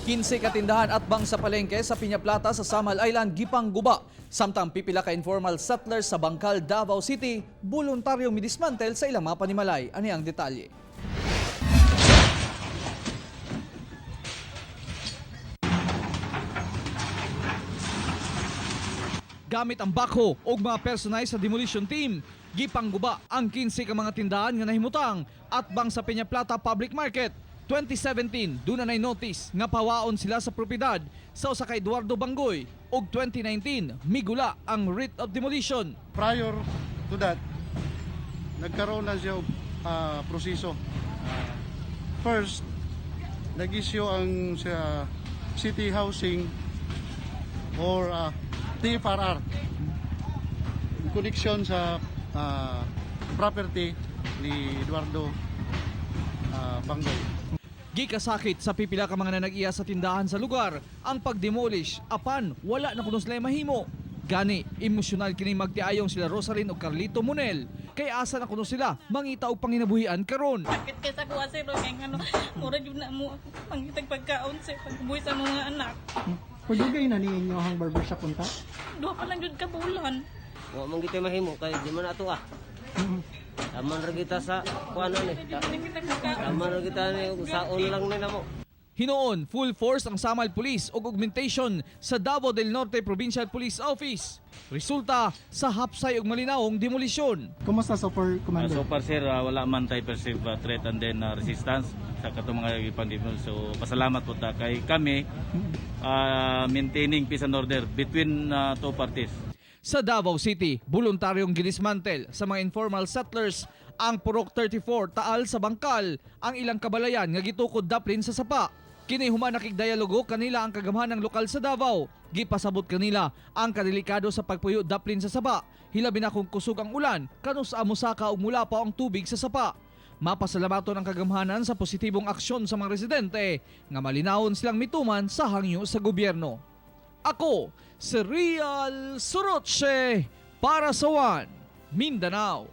15 ka tindahan atbang sa palengke sa Peñaplata sa Samal Island gipangguba. Samtang pipila ka informal settlers sa Bangkal, Davao City, voluntaryong midismantel sa ilang mga panimalay. Ani ang detalye. Gamit ang backhoe ug mga personalized sa demolition team, gipangguba ang 15 ka mga tindahan nga nahimutang atbang sa Peñaplata Public Market. 2017, duna nay notice nga pawaon sila sa propiedad sa usa ka Eduardo Banggoy, ug 2019 migula ang writ of demolition. Prior to that, nagkaroon na siya og proseso. First, nag-issue ang sa City Housing or TFRR in connection sa property ni Eduardo Banggoy. Gikasakit sa pipila ka mga nanag-iya sa tindahan sa lugar ang pagdemolish, apan wala na kuno sila mahimo. Gani, emosyonal kini magtiayong sila Rosalyn ug Carlito Munel kay asa na kuno sila mangita og panginabuhian karon. Sakit kay sa kuha, sir, kay ano, mura jud na mo pangitag pagkaon, sir, pagbuhi sa mga anak. Padugay na ninyo ang barbershop punta? 2 pa lang jud ka bulan. Wa man gitay mahimo kay di man ato ah. Taman ra kita sa kuan ni. Pangitag pagkaon. Taman ra kita ni ug saon lang ni namo. Hinuon, full force ang Samal Police ug augmentation sa Davao del Norte Provincial Police Office. Resulta sa hapsay ug malinawong demolisyon. Kumusta so far, Commander? So far, sir, wala man tay perceive threat and then resistance sa katong mga ipandimol. So pasalamat po ta kay kami maintaining peace and order between two parties. Sa Davao City, voluntaryong gidismantel sa mga informal settlers ang Purok 34 Taal sa Bangkal ang ilang kabalayan nga gitukod daplin sa sapa. Kini human nakigdialogo kanila ang kagamhanang lokal sa Davao. Gipasabot kanila ang kadelikado sa pagpuyo daplin sa sapa. Hilabi na kung kusog ang ulan, kanus mosaka ug mulapaw ang tubig sa sapa. Mapasalamaton ang kagamhanan sa positibong aksyon sa mga residente nga malinawon silang mituman sa hangyo sa gobyerno. Ako, si Real Soroche para sa One, Mindanao.